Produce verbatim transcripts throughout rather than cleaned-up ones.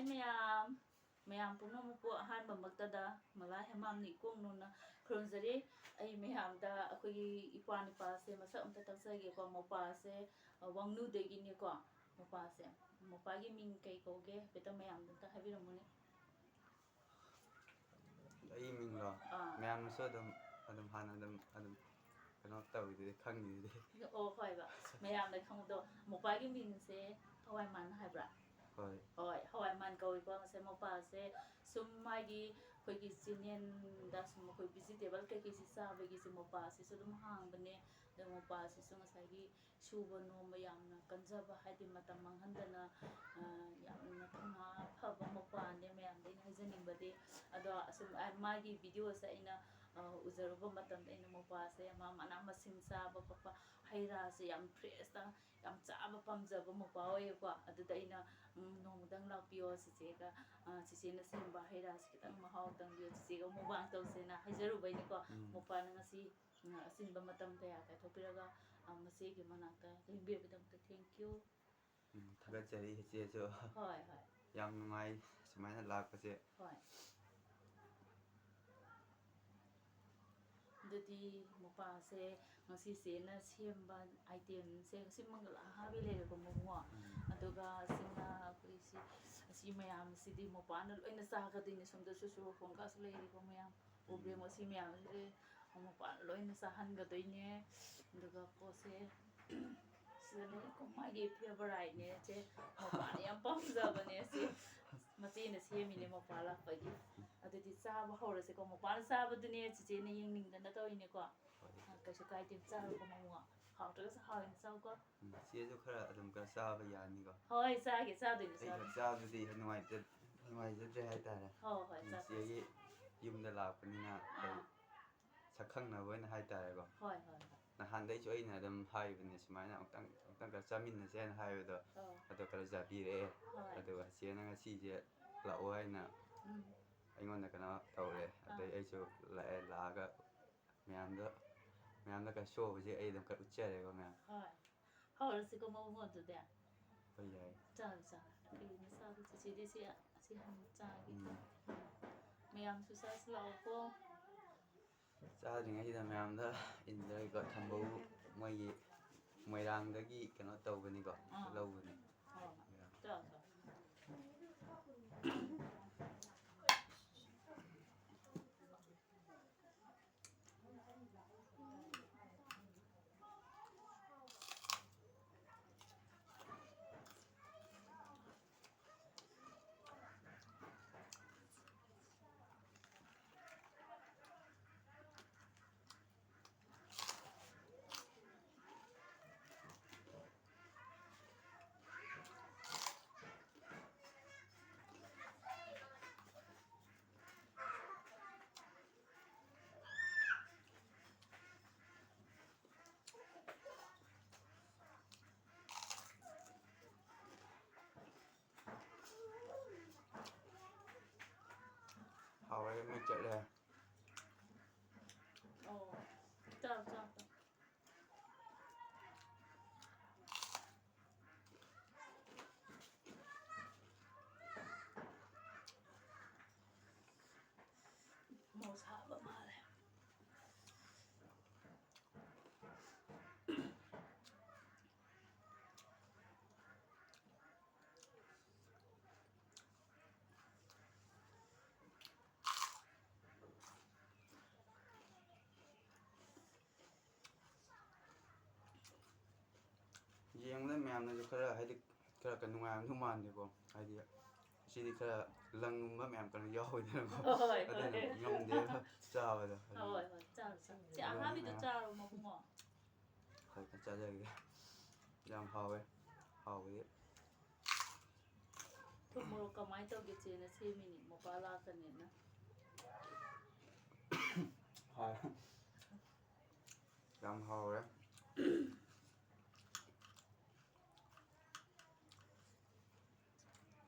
ꯃꯌꯥꯝ, ꯃꯌꯥꯝ ꯄꯨꯝꯅꯃꯛꯄꯨ ꯑꯍꯥꯟꯕꯃꯛꯇꯗ ꯃꯂꯥ ꯍꯦꯃꯥꯝꯅꯤ ꯏꯀꯣꯡ ꯅꯧꯅ ꯈꯨꯔꯨꯝꯖꯔꯤ꯫ ꯑꯩ ꯃꯌꯥꯝꯗ ꯑꯩꯈꯣꯏꯒꯤ ꯏꯄ꯭ꯋꯥ ꯅꯤꯄꯥꯁꯦ ꯃꯁꯛ ꯑꯝꯇ ꯇꯥꯛꯆꯒꯦꯀꯣ꯫ ꯃꯧꯄꯥꯁꯦ, ꯑ, ꯋꯥꯡꯅꯨꯗꯒꯤꯅꯦꯀꯣ꯫ ꯃꯧꯄꯥꯁꯦ, ꯃꯧꯄꯥꯒꯤ ꯃꯤꯡ ꯀꯩ ꯀꯧꯒꯦ? ꯍꯥꯏꯐꯦꯠꯇ ꯃꯌꯥꯝꯗ ꯑꯝꯇ ꯍꯥꯏꯕꯤꯔꯝꯃꯨꯅꯦ꯫ ꯑꯩ ꯃꯤꯡꯂꯣ? ꯑꯥ꯫ ꯃꯌꯥꯝꯅꯁꯨ ꯑꯗꯨꯝ, ꯑꯗꯨꯝ ꯍꯥꯟꯅ ꯑꯗꯨꯝ, ꯑꯗꯨꯝ ꯀꯩꯅꯣ ꯇꯧꯔꯤꯗꯨꯗꯤ, ꯈꯪꯉꯤꯗꯨꯗꯤ꯫ ꯑꯣ, ꯍꯣꯏꯕ꯫ ꯃꯌꯥꯝꯅ ꯈꯪꯕꯗꯣ, ꯃꯧꯄꯥꯒꯤ ꯃꯤꯡꯁꯦ ꯍꯋꯥꯏꯃꯥꯟ ꯍꯥꯏꯕ꯭ꯔꯥ? ꯍꯣꯏ꯫ ꯍꯣꯏ, ꯍꯋꯥꯏꯃꯥꯟ ꯀꯧꯏꯀꯣ꯫ ꯉꯁꯥꯏ ꯃꯧꯄꯥꯁꯦ ꯁꯨꯝ ꯃꯥꯒꯤ, ꯑꯩꯈꯣꯏꯒꯤ ꯆꯦꯅꯦꯜꯗ ꯁꯨꯝ ꯑꯩꯈꯣꯏ vegetable ꯀꯩꯀꯩꯁꯤ ꯆꯥꯕꯒꯤꯁꯦ ꯃꯧꯄꯥꯁꯤꯁꯨ ꯑꯗꯨꯝ ꯍꯥꯡꯕꯅꯦ꯫ ꯑꯗꯣ ꯃꯧꯄꯥꯁꯤꯁꯨ ꯉꯁꯥꯏꯒꯤ ꯁꯨꯕ ꯅꯣꯝꯕ ꯌꯥꯝꯅ ꯀꯟꯖꯕ, ꯍꯥꯏꯗꯤ ꯃꯇꯝ ꯃꯥꯡꯍꯟꯗꯅ, ꯑ, ꯌꯥꯝꯅ ꯊꯧꯅꯥ ꯐꯕ ꯃꯧꯄꯥꯅꯦ꯫ ꯃꯌꯥꯝꯗ ꯑꯩꯅ ꯍꯥꯏꯖꯅꯤꯡꯕꯗꯤ, ꯑꯗꯣ ꯑꯁꯨꯝ, ꯑ, ꯃꯥꯒꯤ videoꯁꯦ ꯑꯩꯅ, ꯑ, ꯎꯖꯔꯨꯕ ꯃꯇꯝꯗ ꯑꯩꯅ ꯃꯧꯄꯥꯁꯦ ꯃꯥ ꯃꯅꯥ ꯃꯁꯤꯡ ꯆꯥꯕ ꯈꯣꯠꯄ, ꯍꯩ ꯔꯥꯁꯦ ꯌꯥꯝ freshꯇ ꯌꯥꯝ ꯆꯥꯕ ꯄꯥꯝꯖꯕ ꯃꯧꯄꯥ ꯑꯣꯏꯌꯦꯀꯣ꯫ ꯑꯗꯨꯗ ꯑꯩꯅ, ꯎꯝ, "ꯅꯣꯡꯃꯗꯪ ꯂꯥꯛꯄꯤꯌꯣ ꯆꯤꯆꯦꯒ, ꯑ, ꯆꯤꯆꯦꯅ ꯁꯦꯝꯕ ꯍꯩ ꯔꯥꯁꯦ ꯈꯤꯇꯪ ꯃꯍꯥꯎ ꯇꯪꯕꯤꯌꯣ ꯆꯤꯆꯦꯒ ꯃꯨꯛꯕꯥꯡ ꯇꯧꯁꯦꯅ" ꯍꯥꯏꯖꯔꯨꯕꯩꯅꯤꯀꯣ꯫ ꯎꯝ꯫ ꯃꯧꯄꯥꯅ ꯉꯁꯤ, ꯎꯝ, ꯑꯆꯤꯟꯕ ꯃꯇꯝ ꯀꯌꯥ ꯀꯥꯏꯊꯣꯛꯄꯤꯔꯒ, ꯑ, ꯃꯆꯦꯒꯤ ꯃꯅꯥꯛꯇ ꯂꯦꯡꯕꯤꯔꯛꯄꯒꯤꯗꯃꯛꯇ thank you꯫ ꯎꯝ, ꯊꯥꯒꯠꯆꯔꯤ ꯏꯆꯦꯁꯨ꯫ ꯍꯣꯏ, ꯍꯣꯏ꯫ ꯌꯥꯝ ꯅꯨꯡꯉꯥꯏ ꯁꯨꯃꯥꯏꯅ ꯂꯥꯛꯄꯁꯦ꯫ ꯍꯣꯏ꯫ ꯑꯗꯨꯗꯤ ꯃꯧꯄꯥꯁꯦ ꯉꯁꯤ ꯆꯦꯅ ꯁꯦꯝꯕ itemꯁꯦ, ꯉꯁꯤ ꯃꯪꯒꯜ ꯑꯍꯥꯕꯤ ꯂꯩꯔꯦꯀꯣ ꯃꯕꯨꯡꯉꯣ꯫ ꯎꯝ꯫ ꯑꯗꯨꯒ ꯁꯤꯅ ꯑꯩꯈꯣꯏ ꯁꯤ, ꯑꯁꯤ ꯃꯌꯥꯝꯁꯤꯗꯤ ꯃꯧꯄꯥꯅ ꯂꯣꯏꯅ ꯆꯥꯒꯗꯣꯏꯅꯦ꯫ ꯁꯣꯝꯗꯁꯨ ꯆꯨꯔꯐꯣꯟꯒꯁꯨ ꯂꯩꯔꯦꯀꯣ ꯃꯌꯥꯝ꯫ ꯎꯕ꯭ꯔꯦ? ꯎꯝ꯫ ꯃꯁꯤ ꯃꯌꯥꯝꯁꯦ ꯃꯧꯄꯥꯅ ꯂꯣꯏꯅ ꯆꯥꯍꯟꯒꯗꯣꯏꯅꯦ꯫ ꯑꯗꯨꯒ ꯄꯣꯠꯁꯦ ꯁꯤꯗ ꯂꯩꯀꯣ, ꯃꯥꯒꯤ favouriteꯅꯦ ꯁꯦ, ꯃꯧꯄꯥꯅ ꯌꯥꯝ ꯄꯥꯝꯖꯕꯅꯦ ꯁꯤ꯫ ꯃꯆꯦꯅ ꯁꯦꯝꯃꯤꯅꯦ ꯃꯧꯄꯥ ꯂꯥꯛꯄꯒꯤ꯫ ꯑꯗꯨꯗꯤ ꯆꯥꯕ ꯍꯧꯔꯁꯤꯀꯣ꯫ ꯃꯧꯄꯥꯅ ꯆꯥꯕꯗꯨꯅꯦ ꯆꯤꯆꯦꯅ ꯌꯦꯡꯅꯤꯡꯗꯅ ꯇꯧꯔꯤꯅꯦꯀꯣ꯫ ꯍꯣꯏ꯫ ꯑ, ꯀꯩꯁꯨ ꯀꯥꯏꯗꯦ, ꯆꯥꯔꯣꯀꯣ ꯃꯧ꯫ ꯍꯥꯎꯇ꯭ꯔꯒꯁꯨ ꯍꯥꯎꯋꯦꯅ ꯆꯥꯎꯀꯣ꯫ ꯎꯝ, ꯆꯦꯁꯨ ꯈꯔ ꯑꯗꯨꯝ ꯈꯔ ꯆꯥꯕ ꯌꯥꯅꯤꯀꯣ? ꯍꯣꯏ, ꯆꯥꯒꯦ, ꯆꯥꯗꯣꯏꯅꯦ, ꯑꯩ ꯈꯛ ꯆꯥꯗꯣꯏꯅꯦ꯫ ꯆꯥꯕꯗꯨꯗꯤ ꯅꯨꯡꯉꯥꯏꯖ-, ꯅꯨꯡꯉꯥꯏꯖꯗ꯭ꯔꯦ ꯍꯥꯏꯇꯥꯔꯦ꯫ ꯍꯣꯏ, ꯍꯣꯏ, ꯆꯥ-, ꯏꯆꯦꯒꯤ ꯌꯨꯝꯗ ꯂꯥꯛꯄꯅꯤꯅ ꯑꯩ ꯑꯥ꯫ ꯁꯛꯈꯪꯅꯕ ꯑꯣꯏꯅ ꯍꯥꯏꯇꯥꯔꯦꯀꯣ꯫ ꯍꯣꯏ, ꯍꯣꯏ, ꯍꯣꯏ꯫ ꯅꯍꯥꯟꯗꯩꯁꯨ ꯑꯩꯅ ꯑꯗꯨꯝ ꯍꯥꯏꯕꯅꯦ, ꯁꯨꯃꯥꯏꯅ ꯑꯃꯨꯛꯇꯪ, ꯑꯃꯨꯛꯇꯪ ꯈꯔ ꯆꯥꯃꯤꯟꯅꯁꯦꯅ ꯍꯥꯏꯕꯗꯣ, ꯑꯧ꯫ ꯑꯗꯣ ꯈꯔ ꯆꯥꯕꯤꯔꯛꯑꯦ꯫ ꯍꯣꯏ꯫ ꯑꯗꯨꯒ ꯆꯦꯅ ꯉꯁꯤꯁꯦ ꯂꯥꯛꯑꯣ ꯍꯥꯏꯅ ꯎꯝ꯫ ꯑꯩꯉꯣꯟꯗ ꯀꯩꯅꯣ ꯇꯧꯔꯦ꯫ ꯑꯗꯩ ꯑꯥ꯫ ꯑꯩꯁꯨ ꯂꯥꯛꯑꯦ, ꯂꯥꯛꯑꯒ ꯃꯌꯥꯝꯗ, ꯃꯌꯥꯝꯗ ꯈꯔ show ꯁꯦ ꯑꯩ ꯑꯗꯨꯝ ꯈꯔ ꯎꯠꯆꯔꯦꯀꯣ ꯃꯌꯥꯝ꯫ ꯍꯣꯏ꯫ ꯍꯧꯔꯁꯤꯀꯣ ꯃꯕꯨꯡ ꯑꯗꯨꯗꯤ꯫ ꯍꯣꯏ, ꯌꯥꯏ꯫ ꯆꯥꯔꯣ, ꯆꯥꯔꯣ꯫ ꯀꯩꯅꯣ ꯆꯥꯕ ꯆꯤꯆꯦꯗꯤ ꯁꯤ, ꯑꯁꯤ ꯍꯥꯟꯅ ꯆꯥꯒꯦ꯫ ꯎꯝ꯫ ꯃꯌꯥꯝꯁꯨ ꯆꯥꯁꯤ ꯂꯥꯛꯑꯣꯀꯣ꯫ ꯆꯥꯗ꯭ꯔꯤꯉꯩꯁꯤꯗ ꯃꯌꯥꯝꯗ ꯏꯟꯗ꯭ꯔꯒ ꯊꯝꯕꯧ ꯃꯣꯏꯒꯤ ꯃꯣꯏꯔꯥꯡꯗꯒꯤ ꯀꯩꯅꯣ ꯇꯧꯕꯅꯤꯀꯣ, ꯑꯥ꯫ ꯂꯧꯕꯅꯤ꯫ ꯑꯥ꯫ ꯃꯣꯏꯔꯥꯡ꯫ ꯆꯥꯎ, ꯆꯥꯎ꯫ ꯍꯥꯎꯔꯦ, ꯃꯩ ꯆꯠꯂꯦ꯫ ꯑꯣ, ꯆꯥꯎ, ꯆꯥꯎ, ꯆꯥꯎ꯫ ꯃꯣꯔꯣꯛ ꯁꯥꯕ ꯃꯥꯜꯂꯦ꯫ ꯌꯦꯡꯕꯗ ꯃꯌꯥꯝꯅꯁꯨ ꯈꯔ, ꯍꯥꯏꯗꯤ, ꯈꯔ ꯀ-, ꯅꯨꯡꯉꯥꯏꯔꯝꯗꯧ ꯃꯥꯟꯗꯦꯀꯣ, ꯍꯥꯏꯗꯤ, ꯁꯤꯗꯤ ꯈꯔ ꯂꯪꯒꯨꯝꯕ ꯃꯌꯥꯝ ꯀꯩꯅꯣ ꯌꯥꯎꯋꯤꯗꯅꯀꯣ꯫ ꯍꯣꯏ, ꯍꯣꯏ꯫ ꯑꯗꯨꯅ ꯉꯝꯗꯦꯕ ꯆꯥꯕꯗꯣ꯫ ꯍꯣꯏ, ꯍꯣꯏ, ꯆꯥꯔꯣ, ꯆꯥꯔꯣ꯫ ꯆꯦ ꯑꯗꯨꯅ ꯑꯍꯥꯕꯤꯗꯣ ꯃꯌꯥꯝ ꯆꯥꯔꯣ, ꯃꯕꯨꯡꯉꯣ꯫ ꯍꯣꯏ, ꯆꯥꯖꯔꯒꯦ꯫ ꯌꯥꯝ ꯍꯥꯎꯋꯦ, ꯍꯥꯎꯕꯗꯤ꯫ ꯊꯨꯝ ꯃꯣꯔꯣꯛ ꯀꯃꯥꯏꯅ ꯇꯧꯒꯦ? ꯆꯦꯅ ꯁꯦꯝꯃꯤꯅꯤ, ꯃꯣꯄꯥ ꯂꯥꯛꯀꯅꯦꯅ꯫ ꯍꯥꯎ-, ꯌꯥꯝ ꯍꯥꯎꯔꯦ꯫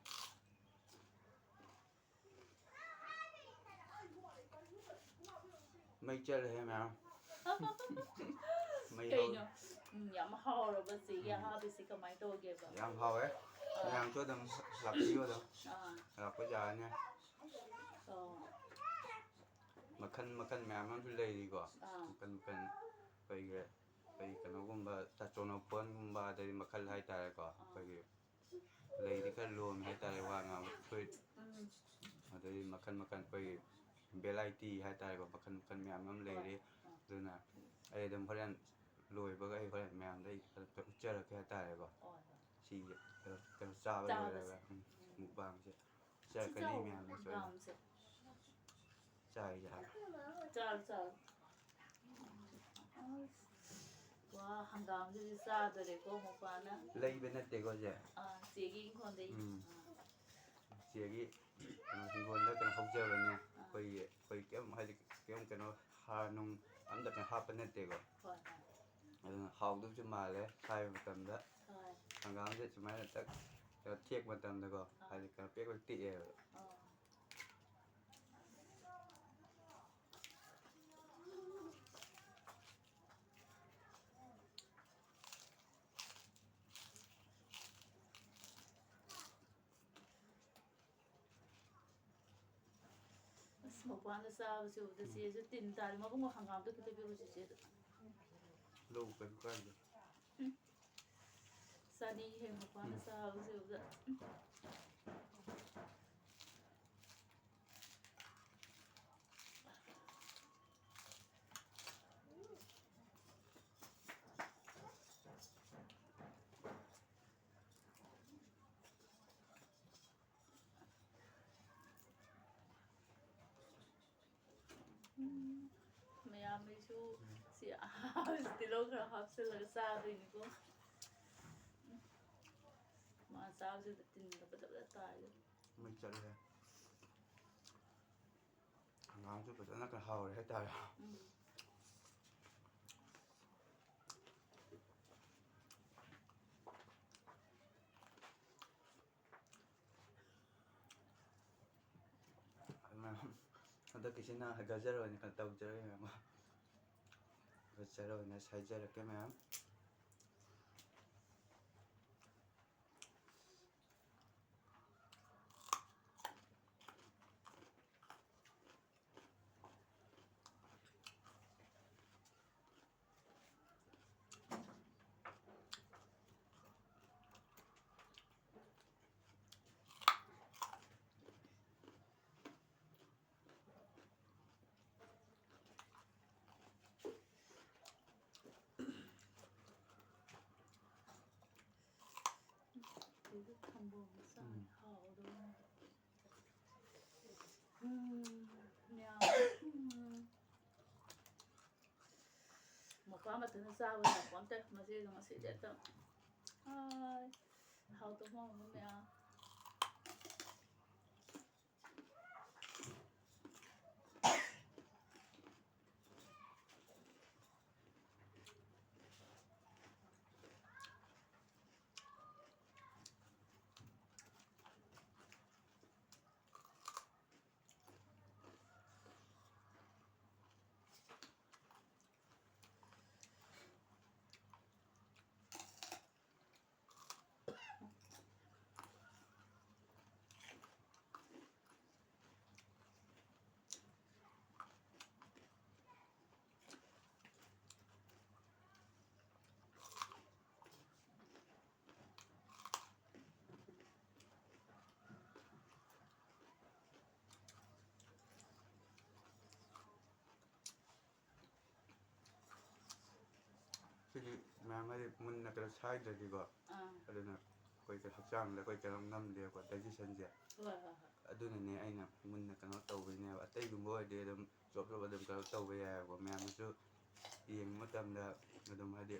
ꯃꯩ ꯆꯠꯂꯦꯍꯦ ꯃꯌꯥꯝ꯫ ꯃꯩ ꯀꯩꯅꯣ? ꯍꯧꯔꯦ꯫ ꯎꯝ, ꯌꯥꯝ ꯍꯥꯎꯔꯕ ꯆꯦꯒꯤ ꯎꯝ꯫ ꯑꯍꯥꯕꯤꯁꯤ ꯀꯃꯥꯏꯅ ꯇꯧꯒꯦꯕ? ꯌꯥꯝ ꯍꯥꯎꯋꯦ꯫ ꯑ, ꯃꯌꯥꯝꯁꯨ ꯑꯗꯨꯝ ꯂꯥꯛꯄꯤꯌꯨ ꯑꯗꯨꯝ꯫ ꯑꯥ꯫ ꯂꯥꯛꯄ ꯌꯥꯔꯅꯤ꯫ ꯑꯣ꯫ ꯃꯈꯜ ꯃꯈꯜ ꯃꯌꯥꯝ ꯑꯃꯁꯨ ꯂꯩꯔꯤꯀꯣ꯫ ꯑꯥ꯫ ꯃꯈꯜ ꯃꯈꯜ ꯑꯩꯈꯣꯏꯒꯤ ꯑꯩꯈꯣꯏ ꯀꯩꯅꯣꯒꯨꯝꯕ ꯇꯥꯆꯧꯅ ꯐꯣꯟꯒꯨꯝꯕ ꯑꯗꯩ ꯃꯈꯜ ꯍꯥꯏꯇꯥꯔꯦꯀꯣ꯫ ꯑꯩꯈꯣꯏꯒꯤ ꯂꯩꯗꯤ ꯈꯔ ꯂꯣꯝꯃꯤ ꯍꯥꯏꯇꯥꯔꯦ, ꯋꯥ ꯉꯥꯡꯕ ꯐꯨꯔꯤꯠ꯫ ꯎꯝ꯫ ꯑꯗꯩ ꯃꯈꯜ ꯃꯈꯜ ꯑꯩꯈꯣꯏꯒꯤ ꯚꯦꯔꯥꯏꯇꯤ ꯍꯥꯏꯇꯥꯔꯦꯀꯣ, ꯃꯈꯜ ꯃꯈꯜ ꯃꯌꯥꯝ ꯑꯃ ꯂꯩꯔꯤ꯫ ꯑꯥ꯫ ꯑꯗꯨꯅ ꯑꯩ ꯑꯗꯨꯝ ꯍꯣꯔꯦꯟ ꯂꯣꯏꯕꯒ ꯑꯩ ꯍꯣꯔꯦꯟ ꯃꯌꯥꯝꯗ ꯑꯩ ꯈꯔ ꯈꯔ ꯎꯠꯆꯔꯛꯀꯦ ꯍꯥꯏꯇꯥꯔꯦꯀꯣ꯫ ꯍꯣꯏ, ꯍꯣꯏ꯫ ꯁꯤꯒꯤ ꯀꯩꯅꯣ ꯀꯩꯅꯣ ꯆꯥꯕ ꯆꯥꯕꯁꯦ꯫ ꯂꯣꯏꯔꯒ꯫ ꯎꯝ, ꯎꯝ꯫ ꯃꯨꯛꯕꯥꯡꯁꯦ ꯁꯤ ꯆꯠꯀꯅꯤ ꯆꯥꯎ, ꯃꯌꯥꯝꯅꯁꯨ ꯑꯩꯅ ꯍꯪꯒꯥꯝꯁꯦ꯫ ꯆꯥꯔꯤꯁꯦ ꯍꯥꯏ꯫ ꯆꯥꯔꯣ, ꯆꯥꯔꯣ꯫ ꯋꯥ, ꯍꯪꯒꯥꯝꯁꯤꯗꯤ ꯆꯥꯗꯣꯔꯦꯀꯣ ꯃꯧꯄꯥꯅ꯫ ꯂꯩꯕ ꯅꯠꯇꯦꯀꯣ ꯁꯦ꯫ ꯑꯥ, ꯆꯦꯒꯤ ꯏꯪꯈꯣꯜꯗꯩ꯫ ꯎꯝ꯫ ꯑꯥ꯫ ꯆꯦꯒꯤ ꯀꯩꯅꯣ ꯍꯤꯡꯒꯣꯜꯗ ꯀꯩꯅꯣ ꯍꯧꯖꯕꯅꯦ꯫ ꯑꯩꯈꯣꯏꯒꯤ ꯑꯩꯈꯣꯏ ꯀꯩꯝ ꯍꯥꯏꯗꯤ ꯀꯩꯝ ꯀꯩꯅꯣ ꯍꯥꯔ ꯅꯨꯡ ꯑꯝꯇ ꯀꯩꯅꯣ ꯍꯥꯞꯄ ꯅꯠꯇꯦꯀꯣ꯫ ꯍꯣꯏ, ꯍꯣꯏ꯫ ꯑꯗꯨꯅ ꯍꯥꯎꯗꯧꯁꯨ ꯃꯥꯜꯂꯦ ꯁꯥꯏꯕ ꯃꯇꯝꯗ꯫ ꯍꯣꯏ꯫ ꯍꯪꯒꯥꯝꯁꯦ ꯁꯨꯃꯥꯏꯅ ꯇꯛ ꯀꯩꯅꯣ ꯊꯦꯛꯄ ꯃꯇꯝꯗꯀꯣ, ꯑꯥ꯫ ꯍꯥꯏꯗꯤ ꯀꯩꯅꯣ ꯄꯦꯛ ꯄꯦꯛ ꯇꯦꯛꯑꯦꯕ꯫ ꯑꯥ꯫ ꯑꯁ, ꯃꯧꯄ꯭ꯋꯥꯅ ꯆꯥꯕꯁꯤ ꯎꯕꯗ ꯆꯦꯁꯨ ꯇꯤꯟ ꯇꯥꯔꯦ꯫ ꯃꯕꯨꯡ ꯍꯪꯒꯥꯝꯗꯣ ꯈꯤꯇ ꯄꯤꯔꯛꯑꯣ ꯆꯦꯆꯦꯗ꯫ ꯂꯧ ꯀꯩꯁꯨ ꯀꯥꯏꯗꯦ꯫ ꯆꯥꯅꯤꯡꯉꯦ ꯃꯧꯄ꯭ꯋꯥꯅ ꯆꯥꯕꯁꯤ ꯎꯕꯗ꯫ ꯎꯝ, ꯃꯌꯥꯝꯒꯤꯁꯨ ꯁꯤ ꯑꯍꯥꯎꯕꯁꯤ ꯇꯤꯜꯍꯧ ꯈꯔ ꯍꯥꯞꯆꯤꯜꯂꯒ ꯆꯥꯗꯣꯏꯅꯤꯀꯣ꯫ ꯎꯝ, ꯃꯥ ꯆꯥꯕꯁꯤꯗ ꯇꯤꯟꯒ ꯐꯖ ꯐꯖ ꯇꯥꯏ꯫ ꯃꯩ ꯆꯠꯂꯦ꯫ ꯍꯪꯒꯥꯝꯁꯨ ꯐꯖꯅ ꯈꯔ ꯍꯥꯎꯔꯦ ꯍꯥꯏꯇꯥꯔꯦ꯫ ꯎꯝ꯫ ꯑꯗꯨꯅ ꯍꯟꯗꯛꯀꯤꯁꯤꯅ ꯒꯖꯔ ꯑꯣꯏꯅ ꯀꯩꯅꯣ ꯇꯧꯖꯔꯒꯦ ꯃꯌꯥꯝ꯫ ꯒꯖꯔ ꯑꯣꯏꯅ ꯁꯥꯏꯖꯔꯛꯀꯦ ꯃꯌꯥꯝ꯫ ꯊꯝꯕꯣꯝ ꯆꯥꯅꯤ꯫ ꯎꯝ꯫ ꯍꯥꯎꯗꯧ ꯃꯥꯜꯂꯦ꯫ ꯎꯝ, ꯃꯌꯥꯝ꯫ ꯎꯝ꯫ ꯃꯄꯥ ꯃꯊꯟꯇ ꯆꯥꯕ ꯌꯥꯄꯣꯟꯇꯦ꯫ ꯃꯆꯦꯗꯣ ꯉꯁꯤꯗꯤ ꯍꯦꯛꯇ꯫ ꯑꯥꯏ, ꯍꯥꯎꯗꯧ ꯃꯥꯟꯕ ꯃꯌꯥꯝ꯫ ꯁꯤꯗꯤ ꯃꯌꯥꯝ ꯍꯥꯏꯗꯤ ꯃꯨꯟꯅ ꯀꯩꯅꯣ ꯁꯥꯏꯗ꯭ꯔꯗꯤꯀꯣ, ꯑꯥ꯫ ꯑꯗꯨꯅ ꯑꯩꯈꯣꯏ ꯀꯩꯅꯣ ꯍꯛꯆꯥꯡꯗ ꯑꯩꯈꯣꯏ ꯀꯩꯅꯣ ꯉꯝꯗꯦꯕꯀꯣ, digestionꯁꯦ꯫ ꯍꯣꯏ, ꯍꯣꯏ, ꯍꯣꯏ꯫ ꯑꯗꯨꯅꯅꯦ ꯑꯩꯅ ꯃꯨꯟꯅ ꯀꯩꯅꯣ ꯇꯧꯕꯩꯅꯦꯕ꯫ ꯑꯇꯩꯒꯨꯝꯕ ꯑꯣꯏꯔꯗꯤ ꯑꯗꯨꯝ ꯆꯣꯞ ꯆꯣꯞ ꯑꯗꯨꯝ ꯀꯩꯅꯣ ꯇꯧꯕ ꯌꯥꯏꯑꯕꯀꯣ, ꯃꯌꯥꯝꯅꯁꯨ ꯌꯦꯡꯕ ꯃꯇꯝꯗ ꯑꯗꯨꯝ ꯍꯥꯏꯗꯤ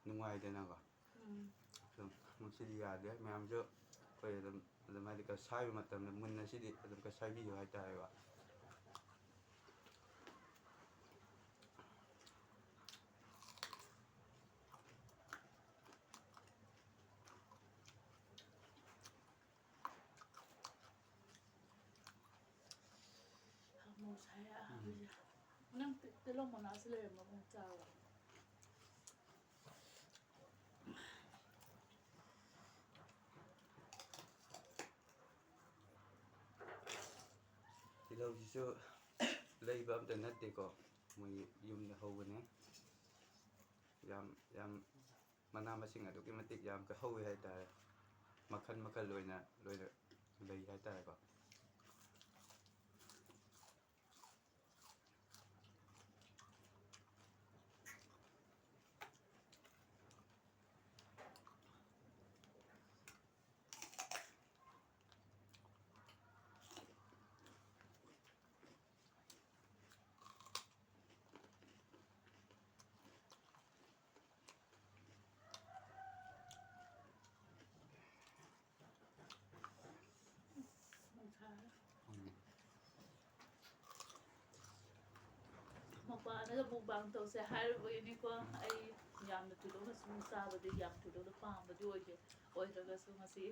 ꯅꯨꯡꯉꯥꯏꯗꯅꯀꯣ꯫ ꯎꯝ꯫ ꯑꯗꯨꯝ ꯉꯁꯤꯗꯤ ꯌꯥꯗꯦ꯫ ꯃꯌꯥꯝꯁꯨ ꯑꯩꯈꯣꯏ ꯑꯗꯨꯝ, ꯑꯗꯨꯝ ꯍꯥꯏꯗꯤ ꯀ-, ꯁꯥꯏꯕ ꯃꯇꯝꯗ ꯃꯨꯟꯅ ꯁꯤꯗꯤ ꯑꯗꯨꯝ ꯀ-, ꯁꯥꯏꯕꯤꯌꯨ ꯍꯥꯏꯇꯥꯔꯦꯀꯣ꯫ ꯍꯥꯎ ꯁꯥꯏ꯫ ꯎꯝ꯫ ꯑꯍꯥꯟꯕꯁꯦ꯫ ꯅꯪ ꯇꯤ-, ꯇꯤꯜꯍꯧ ꯃꯅꯥꯁꯨ ꯂꯩꯔꯝꯃꯒꯨꯝ ꯆꯥꯕ꯫ ꯇꯤꯜꯍꯧꯁꯤꯁꯨ ꯂꯩꯕ ꯑꯝꯇ ꯅꯠꯇꯦꯀꯣ, ꯃꯣꯏ ꯌꯨꯝꯗ ꯍꯧꯕꯅꯦ꯫ ꯌꯥꯝ, ꯌꯥꯝ ꯃꯅꯥ ꯃꯁꯤꯡ ꯑꯗꯨꯛꯀꯤ ꯃꯇꯤꯛ ꯌꯥꯝ ꯍꯧꯋꯤ ꯍꯥꯏꯇꯥꯔꯦ꯫ ꯃꯈꯜ ꯃꯈꯜ ꯑꯣꯏꯅ ꯂꯣꯏꯅ ꯂꯩ ꯍꯥꯏꯇꯥꯔꯦꯀꯣ꯫ ꯑꯗꯣ mukbang ꯇꯧꯁꯦ ꯍꯥꯏꯔꯨꯕꯒꯤꯅꯤꯀꯣ꯫ ꯎꯝ꯫ ꯑꯩ ꯌꯥꯝꯅ ꯊꯣꯏꯗꯣꯛꯅ ꯁꯨꯝ ꯆꯥꯕꯗꯤ ꯌꯥꯝ ꯊꯣꯏꯗꯣꯛꯅ ꯄꯥꯝꯕꯗꯤ ꯑꯣꯏꯗꯦ꯫ ꯑꯣꯏꯗ꯭ꯔꯒꯁꯨ ꯉꯁꯤ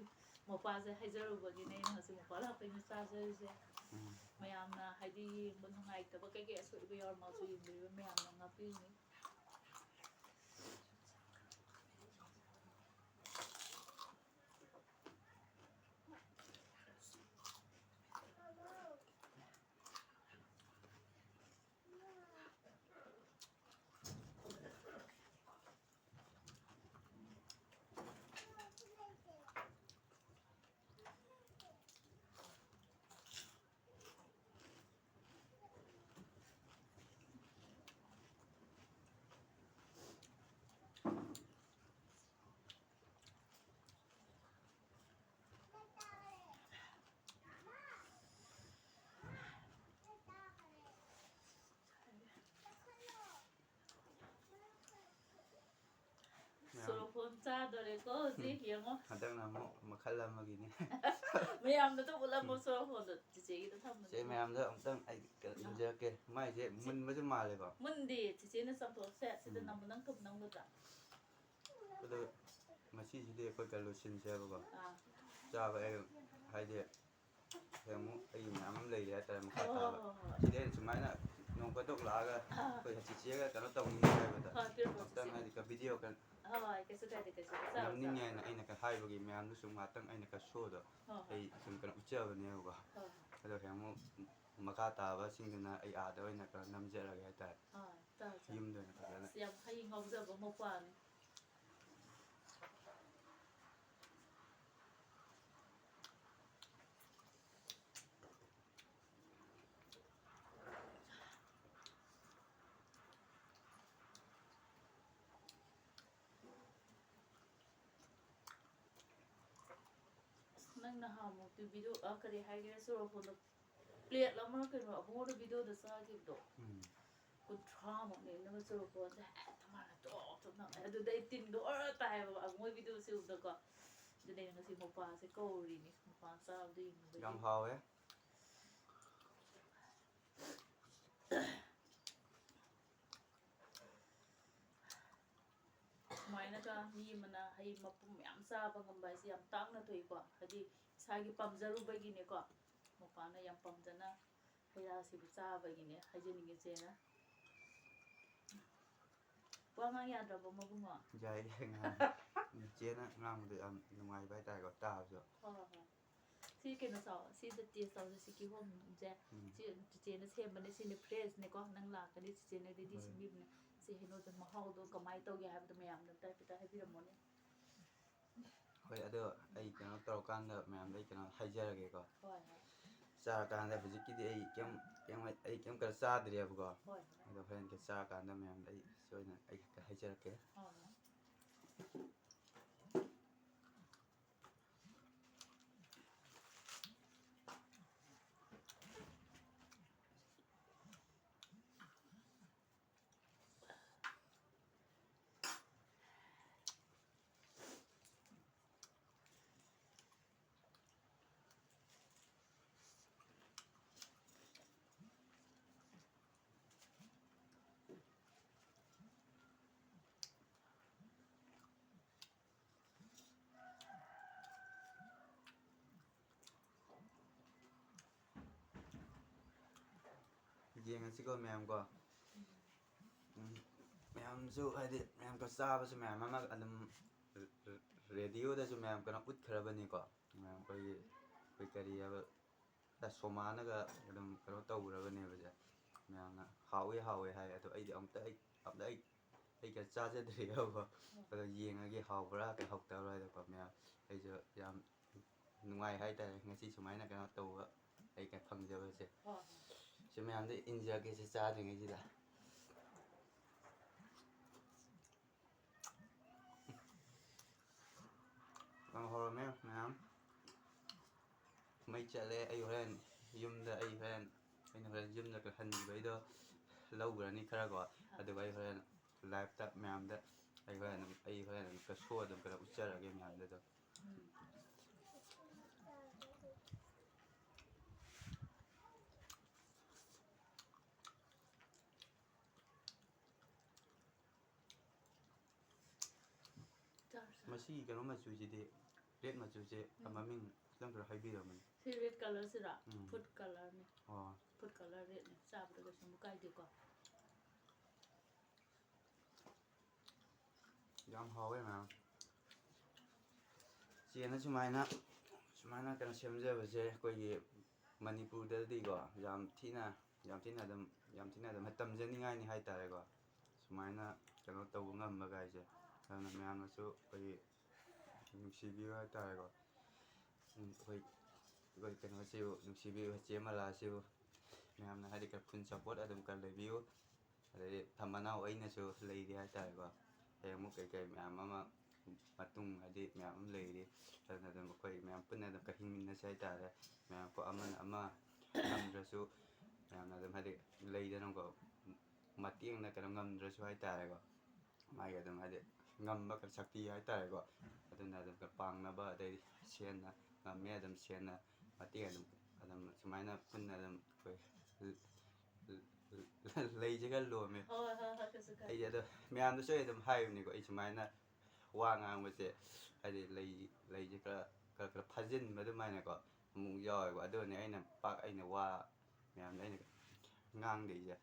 ꯃꯣꯄꯥꯁꯦ ꯍꯥꯏꯖꯔꯨꯕꯒꯤꯅꯦ ꯑꯩꯅ ꯉꯁꯤ ꯃꯣꯄꯥ ꯂꯥꯛꯄꯩꯅꯦ ꯆꯥꯖꯔꯤꯁꯦ꯫ ꯎꯝ꯫ ꯃꯌꯥꯝꯅ ꯍꯥꯏꯗꯤ ꯌꯦꯡꯕ ꯅꯨꯡꯉꯥꯏꯇꯕ ꯀꯩꯀꯩ ꯑꯁꯣꯏꯕ ꯌꯥꯎꯔꯝꯃꯁꯨ ꯌꯦꯡꯕꯤꯔꯤꯕ ꯃꯌꯥꯝꯅ ꯉꯥꯛꯄꯤꯔꯅꯤ꯫ ꯃꯌꯥꯝ꯫ ꯁꯣꯔꯣꯐꯣꯟ ꯆꯥꯗꯣꯔꯦꯀꯣ ꯍꯧꯖꯤꯛ, ꯎꯝ꯫ ꯌꯦꯡꯉꯣ꯫ ꯍꯟꯗꯛꯅ ꯑꯃꯨꯛ ꯃꯈꯜ ꯑꯃꯒꯤꯅꯤ꯫ ꯃꯌꯥꯝꯗ ꯑꯗꯨꯝ ꯎꯠꯂꯝꯃꯣ ꯎꯝ꯫ ꯁꯣꯔꯣꯐꯣꯟꯗꯣ, ꯆꯤꯆꯦꯒꯤꯗꯣ ꯊꯝꯕꯅꯦ꯫ ꯆꯦ, ꯃꯌꯥꯝꯗ ꯑꯃꯨꯛꯇꯪ ꯑꯩ ꯀꯩꯅꯣ ꯎꯝ꯫ ꯎꯠꯖꯔꯛꯀꯦ꯫ ꯃꯥꯏꯁꯦ ꯆꯤ-, ꯃꯨꯟꯕꯁꯨ ꯃꯥꯜꯂꯦꯀꯣ꯫ ꯃꯨꯟꯗꯦ, ꯆꯤꯆꯦꯅ ꯆꯥꯝꯊꯣꯛꯁꯦ꯫ ꯁꯤꯗ ꯎꯝ꯫ ꯅꯝꯕ ꯅꯪ ꯊꯨꯝ ꯅꯝꯒꯗ꯭ꯔꯥ? ꯑꯗꯣ ꯉꯁꯤꯁꯤꯗꯤ ꯑꯩꯈꯣꯏ ꯀꯩꯅꯣ ꯂꯣꯏꯁꯤꯟꯁꯦꯕꯀꯣ꯫ ꯑꯥ꯫ ꯆꯥꯕ ꯑꯩ ꯍꯥꯏꯗꯤ ꯍꯌꯦꯡ ꯑꯃꯨꯛ ꯑꯩꯒꯤ ꯃꯌꯥꯝ ꯑꯃ ꯂꯩꯔꯤ ꯍꯥꯏꯇꯥꯔꯦ ꯃꯈꯥ ꯍꯣꯏ, ꯍꯣꯏ, ꯇꯥꯕ꯫ ꯍꯣꯏ, ꯍꯣꯏ꯫ ꯁꯤꯗꯤ ꯑꯩꯅ ꯁꯨꯃꯥꯏꯅ ꯅꯣꯡ ꯐꯥꯗꯣꯛ ꯂꯥꯛꯑꯒ ꯑꯥ꯫ ꯑꯩꯈꯣꯏ ꯆꯤꯆꯦꯒ ꯀꯩꯅꯣ ꯇꯧꯅꯤꯡꯉꯦ ꯍꯥꯏꯕꯗ ꯍꯣꯏ, ꯄꯤꯔꯛꯑꯣ, ꯑꯝꯇꯪ ꯆꯤꯆꯦ꯫ ꯍꯥꯏꯗꯤ video ꯀꯩꯅꯣ ꯍꯣꯏ, ꯀꯩꯁꯨ ꯀꯥꯏꯗꯦ, ꯀꯩꯁꯨ ꯀꯥꯏꯗꯦ꯫ ꯆꯥꯔꯣ, ꯅꯝꯅꯤꯡꯉꯦ ꯆꯥꯔꯣ꯫ ꯍꯥꯏꯅ ꯑꯩꯅ ꯈꯔ ꯍꯥꯏꯕꯒꯤ ꯃꯌꯥꯝꯗꯨꯁꯨ ꯉꯥꯛꯇꯪ ꯑꯩꯅ ꯈꯔ show ꯗꯣ ꯍꯣꯏ, ꯍꯣꯏ꯫ ꯑꯩ ꯁꯨꯝ ꯀꯩꯅꯣ ꯎꯠꯆꯕꯅꯦꯕꯀꯣ꯫ ꯍꯣꯏ, ꯍꯣꯏ꯫ ꯑꯗꯣ ꯍꯌꯦꯡ ꯑꯃꯨꯛ ꯃꯈꯥ ꯇꯥꯕꯁꯤꯡꯗꯨꯅ ꯑꯩ ꯑꯥꯗ ꯑꯣꯏꯅ ꯈꯔ ꯅꯝꯖꯔꯒꯦ ꯍꯥꯏꯇꯥꯔꯦ꯫ ꯍꯣꯏ, ꯆꯥꯔꯣ, ꯆꯥꯔꯣ꯫ ꯌꯨꯝꯗ ꯑꯣꯏꯅ ꯐꯖꯅ꯫ ꯑꯁ, ꯌꯥꯝ ꯍꯩ ꯉꯥꯎꯖꯕ ꯃꯧꯄ꯭ꯋꯥꯅꯤ꯫ ꯑꯁ, ꯅꯪ ꯅꯍꯥꯟꯃꯨꯛꯇꯤ video, ꯑ, ꯀꯔꯤ ꯍꯥꯏꯒꯦ, ꯆꯨꯔꯐꯣꯟꯗꯣ plate ꯑꯃ ꯀꯩꯅꯣ ꯑꯕꯨꯡꯉꯣꯗ video ꯗ ꯆꯥꯈꯤꯕꯗꯣ꯫ ꯎꯝ꯫ ꯀꯨꯟꯊ꯭ꯔꯥꯃꯨꯛꯅꯦ ꯅꯪꯅ ꯆꯨꯔꯐꯣꯟꯁꯦ ꯍꯦꯛꯇ ꯃꯥꯅ ꯇꯣꯞ ꯇꯣꯞ ꯅꯝꯃꯦ꯫ ꯑꯗꯨꯗꯩ ꯇꯤꯟꯗꯣ ꯑꯣꯔ ꯇꯥꯏꯌꯦꯕ ꯑꯕꯨꯡꯉꯣ video ꯁꯦ ꯎꯕꯗꯀꯣ꯫ ꯑꯗꯨꯅꯦ ꯉꯁꯤ ꯃꯧꯄ꯭ꯋꯥꯁꯦ ꯀꯧꯔꯤꯅꯤ꯫ ꯃꯧꯄ꯭ꯋꯥ ꯆꯥꯕꯗꯣ ꯌꯦꯡꯅꯤꯡꯕꯒꯤ꯫ ꯌꯥꯝ ꯍꯥꯎꯋꯦ꯫ ꯃꯤ ꯑꯃꯅ ꯍꯩ ꯃꯄꯨꯝ ꯃꯌꯥꯝ ꯆꯥꯕ ꯉꯝꯕ ꯍꯥꯏꯁꯦ ꯌꯥꯝ ꯇꯥꯡꯅ ꯊꯣꯛꯏꯀꯣ꯫ ꯍꯥꯏꯗꯤ ꯏꯁꯥꯒꯤ ꯄꯥꯝꯖꯔꯨꯕꯒꯤꯅꯦꯀꯣ꯫ ꯃꯄꯥꯅ ꯌꯥꯝ ꯄꯥꯝꯖꯅ ꯍꯩ ꯔꯥꯁꯤꯕꯨ ꯆꯥꯕꯒꯤꯅꯦ ꯍꯥꯏꯖꯅꯤꯡꯉꯤ ꯏꯆꯦꯅ꯫ ꯋꯥ ꯉꯥꯡ ꯌꯥꯗ꯭ꯔꯕꯣ ꯃꯕꯨꯡꯉꯣ? ꯌꯥꯏ, ꯌꯥꯏ, ꯉꯥꯡꯉꯣ꯫ ꯏꯆꯦꯅ ꯉꯥꯡꯕꯗꯣ ꯌꯥꯝ ꯅꯨꯡꯉꯥꯏꯕ ꯍꯥꯏꯇꯥꯔꯦꯀꯣ, ꯇꯥꯕꯁꯨ꯫ ꯍꯣꯏ, ꯍꯣꯏ, ꯍꯣꯏ꯫ ꯁꯤ ꯀꯩꯅꯣ ꯆꯥꯎ, ꯁꯤꯗ taste ꯇꯧꯁꯦ, ꯁꯤ ꯀꯤꯍꯣꯝꯁꯦ꯫ ꯎꯝ꯫ ꯁꯤ ꯆꯤꯆꯦꯅ ꯁꯦꯝꯕꯅꯦ, ꯁꯤꯅꯦ fresh ꯅꯦꯀꯣ꯫ ꯅꯪ ꯂꯥꯛꯀꯅꯤ, ꯆꯤꯆꯦꯅ ready ꯍꯣꯏ꯫ ꯁꯦꯝꯕꯤꯕꯅꯦ꯫ ꯁꯤ ꯍꯩꯅꯧꯁꯦ ꯃꯍꯥꯎꯗꯣ ꯀꯃꯥꯏꯅ ꯇꯧꯒꯦ ꯍꯥꯏꯕꯗꯣ ꯃꯌꯥꯝꯗ ꯑꯝꯇ ꯍꯥꯏꯐꯦꯠꯇ ꯍꯥꯏꯕꯤꯔꯝꯃꯣꯅꯦ꯫ ꯍꯣꯏ, ꯑꯗꯣ ꯑꯩ ꯀꯩꯅꯣ ꯇꯧꯔꯀꯥꯟꯗ ꯃꯌꯥꯝꯗ ꯑꯩ ꯀꯩꯅꯣ ꯍꯥꯏꯖꯔꯒꯦꯀꯣ꯫ ꯍꯣꯏ, ꯍꯣꯏ꯫ ꯆꯥꯔꯀꯥꯟꯗ ꯍꯧꯖꯤꯛꯀꯤꯗꯤ ꯑꯩ ꯀꯩꯝ, ꯀꯩꯝ, ꯑꯩ ꯀꯩꯝ ꯀꯩꯅꯣ ꯆꯥꯗ꯭ꯔꯤꯑꯕꯀꯣ꯫ ꯍꯣꯏ, ꯍꯣꯏ꯫ ꯑꯗꯣ ꯍꯣꯔꯦꯟ ꯆꯥꯔꯀꯥꯟꯗ ꯃꯌꯥꯝꯗ ꯑꯩ ꯁꯣꯏꯗꯅ ꯑꯩ ꯍꯦꯛꯇ ꯍꯥꯏꯖꯔꯛꯀꯦ꯫ ꯍꯣꯏ, ꯍꯣꯏ꯫ ꯌꯦꯡꯉꯁꯤꯀꯣ ꯃꯌꯥꯝ ꯀꯣ꯫ ꯎꯝ, ꯃꯌꯥꯝꯁꯨ ꯍꯥꯏꯗꯤ ꯃꯌꯥꯝ ꯈꯔ ꯆꯥꯕꯁꯨ ꯃꯌꯥꯝ ꯑꯃ ꯑꯗꯨꯝ ꯔꯦꯗꯤꯑꯣꯗꯁꯨ ꯃꯌꯥꯝ ꯀꯩꯅꯣ ꯎꯠꯈ꯭ꯔꯕꯅꯤꯀꯣ꯫ ꯃꯌꯥꯝ ꯑꯩꯈꯣꯏꯒꯤ, ꯑꯩꯈꯣꯏ ꯀꯔꯤ ꯍꯥꯏꯕ, ꯁꯣꯃꯥꯅꯒ ꯑꯗꯨꯝ ꯀꯩꯅꯣ ꯇꯧꯈ꯭ꯔꯕꯅꯦꯕꯁꯦ꯫ ꯃꯌꯥꯝꯅ ꯍꯥꯎꯋꯦ, ꯍꯥꯎꯋꯦ ꯍꯥꯏ꯫ ꯑꯗꯣ ꯑꯩꯗꯤ ꯑꯝꯇ ꯑꯩ, ꯑꯝꯇ ꯑꯩ, ꯑꯩ ꯀꯩꯅꯣ ꯆꯥꯖꯗ꯭ꯔꯤꯑꯕꯀꯣ꯫ ꯑꯗꯣ ꯌꯦꯡꯉꯒꯦ ꯍꯥꯎꯕ꯭ꯔꯥ ꯀꯩ ꯍꯥꯎꯇꯕ꯭ꯔꯥ ꯍꯥꯏꯗꯣꯀꯣ ꯃꯌꯥꯝ꯫ ꯑꯩꯁꯨ ꯌꯥꯝ ꯅꯨꯡꯉꯥꯏ ꯍꯥꯏꯇꯥꯔꯦ ꯉꯁꯤ ꯁꯨꯃꯥꯏꯅ ꯀꯩꯅꯣ ꯇꯧꯕ ꯑꯩ ꯀꯩꯅꯣ ꯐꯪꯖꯕꯁꯦ꯫ ꯍꯣꯏ, ꯍꯣꯏ꯫ ꯁꯤ ꯃꯌꯥꯝꯗ ꯏꯟꯖꯒꯦꯁꯦ ꯆꯥꯗ꯭ꯔꯤꯉꯩꯁꯤꯗ꯫ ꯌꯥꯝ ꯍꯧꯔꯝꯃꯦ ꯃꯌꯥꯝ꯫ ꯃꯩ ꯆꯠꯂꯦ꯫ ꯑꯩ ꯍꯣꯔꯦꯟ ꯌꯨꯝꯗ, ꯑꯩ ꯍꯣꯔꯦꯟ, ꯑꯩꯅ ꯍꯣꯔꯦꯟ ꯌꯨꯝꯗ ꯍꯟꯈꯤꯕꯩꯗꯣ ꯂꯧꯈ꯭ꯔꯅꯤ ꯈꯔꯀꯣ꯫ ꯑꯗꯨꯒ ꯑꯩ ꯍꯣꯔꯦꯟ live ꯇ ꯃꯌꯥꯝꯗ ꯑꯩ ꯍꯣꯔꯦꯟ ꯑꯗꯨꯝ, ꯑꯩ ꯍꯣꯔꯦꯟ ꯑꯗꯨꯝ show ꯑꯗꯨꯝ ꯈꯔ ꯎꯠꯆꯔꯛꯑꯒꯦ ꯃꯌꯥꯝꯗ ꯑꯗꯨꯝ꯫ ꯎꯝ꯫ ꯃꯁꯤꯒꯤ ꯀꯩꯅꯣ ꯃꯆꯨꯁꯤꯗꯤ, ꯔꯦꯗ ꯃꯆꯨꯁꯦ, ꯎꯝ꯫ ꯃꯃꯤꯡ ꯈꯤꯇꯪ ꯈꯔ ꯍꯥꯏꯕꯤꯔꯝꯃꯨꯅꯦ꯫ ꯁꯤ ꯔꯦꯗ ꯀꯂꯔꯁꯤꯔꯥ? ꯎꯝ꯫ ꯐꯨꯗ ꯀꯂꯔꯅꯤ꯫ ꯑꯣ꯫ ꯐꯨꯗ ꯀꯂꯔ ꯔꯦꯗꯅꯤ꯫ ꯆꯥꯕꯗ ꯀꯩꯁꯨꯝ ꯀꯥꯏꯗꯦꯀꯣ꯫ ꯌꯥꯝ ꯍꯥꯎꯋꯦ ꯃꯌꯥꯝ꯫ ꯆꯦꯅ ꯁꯨꯃꯥꯏꯅ, ꯁꯨꯃꯥꯏꯅ ꯀꯩꯅꯣ ꯁꯦꯝꯖꯕꯁꯦ ꯑꯩꯈꯣꯏꯒꯤ ꯃꯅꯤꯄꯨꯔꯗꯗꯤꯀꯣ ꯌꯥꯝ ꯊꯤꯅ, ꯌꯥꯝ ꯊꯤꯅ ꯑꯗꯨꯝ, ꯌꯥꯝ ꯊꯤꯅ ꯑꯗꯨꯝ ꯇꯝꯖꯅꯤꯡꯉꯥꯏꯅꯤ ꯍꯥꯏꯇꯥꯔꯦꯀꯣ꯫ ꯁꯨꯃꯥꯏꯅ ꯀꯩꯅꯣ ꯇꯧꯕ ꯉꯝꯕ ꯀꯥꯏꯁꯦ꯫ ꯑꯗꯨꯅ ꯃꯌꯥꯝꯅꯁꯨ ꯑꯩꯈꯣꯏꯒꯤ ꯅꯨꯡꯁꯤꯕꯤꯌꯨ ꯍꯥꯏꯇꯥꯔꯦꯀꯣ꯫ ꯎꯝ, ꯑꯩꯈꯣꯏ, ꯑꯩꯈꯣꯏ ꯀꯩꯅꯣꯁꯤꯕꯨ ꯅꯨꯡꯁꯤꯕꯤꯌꯨ, ꯆꯦ ꯃꯂꯥꯁꯤꯕꯨ꯫ ꯃꯌꯥꯝꯅ ꯍꯥꯏꯗꯤ ꯈꯔ ꯐꯨꯜ ꯁꯞꯄꯣꯔꯠ ꯑꯗꯨꯝ ꯈꯔ ꯂꯩꯕꯤꯌꯨ꯫ ꯑꯗꯩꯗꯤ ꯊꯝ ꯃꯅꯥꯎ ꯑꯩꯅꯁꯨ ꯂꯩꯔꯤ ꯍꯥꯏꯇꯥꯔꯦꯀꯣ꯫ ꯍꯌꯦꯡ ꯑꯃꯨꯛ ꯀꯩꯀꯩ ꯃꯌꯥꯝ ꯑꯃ ꯃꯇꯨꯡ ꯍꯥꯏꯗꯤ ꯃꯌꯥꯝ ꯑꯃ ꯂꯩꯔꯤ꯫ ꯑꯗꯨꯅ ꯑꯗꯨꯝ ꯑꯩꯈꯣꯏ ꯃꯌꯥꯝ ꯄꯨꯟꯅ ꯑꯗꯨꯝ ꯈꯔ ꯍꯤꯡꯃꯤꯟꯅꯁꯤ ꯍꯥꯏꯇꯥꯔꯦ꯫ ꯃꯌꯥꯝ ꯀꯣ ꯑꯃꯅ ꯑꯃ ꯉꯝꯗ꯭ꯔꯁꯨ ꯃꯌꯥꯝꯅ ꯑꯗꯨꯝ ꯍꯥꯏꯗꯤ ꯂꯩꯗꯅꯀꯣ꯫ ꯃꯇꯦꯡꯅ ꯀꯩꯅꯣ ꯉꯝꯗ꯭ꯔꯁꯨ ꯍꯥꯏꯇꯥꯔꯦꯀꯣ꯫ ꯃꯥꯒꯤ ꯑꯗꯨꯝ ꯍꯥꯏꯗꯤ ꯉꯝꯕ ꯀ-, ꯁꯛꯇꯤ ꯍꯥꯏꯇꯥꯔꯦꯀꯣ꯫ ꯑꯗꯨꯅ ꯑꯗꯨꯝ ꯄꯥꯡꯅꯕ ꯑꯗꯩꯗꯤ ꯁꯦꯟꯅ ꯉꯝꯃꯦ ꯑꯗꯨꯝ ꯁꯦꯟꯅ ꯃꯇꯦꯡ ꯑꯗꯨꯝ, ꯑꯗꯨꯝ ꯁꯨꯃꯥꯏꯅ ꯄꯨꯟꯅ ꯑꯗꯨꯝ ꯑꯩꯈꯣꯏ ꯂꯩꯁꯦ ꯈꯔ ꯂꯣꯝꯃꯦ꯫ ꯍꯣꯏ, ꯍꯣꯏ, ꯍꯣꯏ, ꯀꯩꯁꯨ ꯀꯥꯏꯗꯦ꯫ ꯑꯩꯁꯦ ꯑꯗꯣ ꯃꯌꯥꯝꯗꯁꯨ ꯑꯩ ꯑꯗꯨꯝ ꯍꯥꯏꯕꯅꯤꯀꯣ, ꯑꯩ ꯁꯨꯃꯥꯏꯅ ꯋꯥ ꯉꯥꯡꯕꯁꯦ ꯍꯥꯏꯗꯤ ꯂꯩ, ꯂꯩꯁꯦ ꯈꯔ, ꯈꯔ, ꯈꯔ ꯐꯥꯖꯤꯟꯕ ꯑꯗꯨꯃꯥꯏꯅꯀꯣ ꯑꯃꯨꯛ ꯌꯥꯎꯋꯦꯕ꯫ ꯑꯗꯨꯅꯦ ꯑꯩꯅ ꯄꯥꯛ ꯑꯩꯅ ꯋꯥ ꯃꯌꯥꯝꯗ ꯑꯩꯅ ꯉꯥꯡꯗꯣꯏꯁꯦ꯫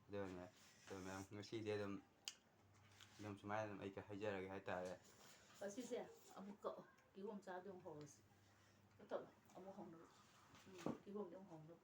ꯑꯗꯨꯅꯦ, ꯑꯗꯣ ꯃꯌꯥꯝ ꯉꯁꯤꯗꯤ ꯑꯗꯨꯝ, ꯑꯗꯨꯝ ꯁꯨꯃꯥꯏꯅ ꯑꯗꯨꯝ ꯑꯩ ꯍꯥꯏꯖꯔꯒꯦ ꯍꯥꯏꯇꯥꯔꯦ꯫ ꯑꯁꯤꯁꯦ ꯑꯃꯨꯛ ꯀꯛꯑꯣ, ꯀꯤꯍꯣꯝ ꯆꯥꯕꯗ ꯑꯃꯨꯛ ꯍꯧꯔꯁꯤ꯫ ꯀꯛꯊꯠꯂꯣ, ꯑꯃꯨꯛ ꯍꯧꯅꯕ꯫ ꯎꯝ, ꯀꯤꯍꯣꯝꯗꯤ ꯑꯃꯨꯛ ꯍꯧꯅꯕ꯫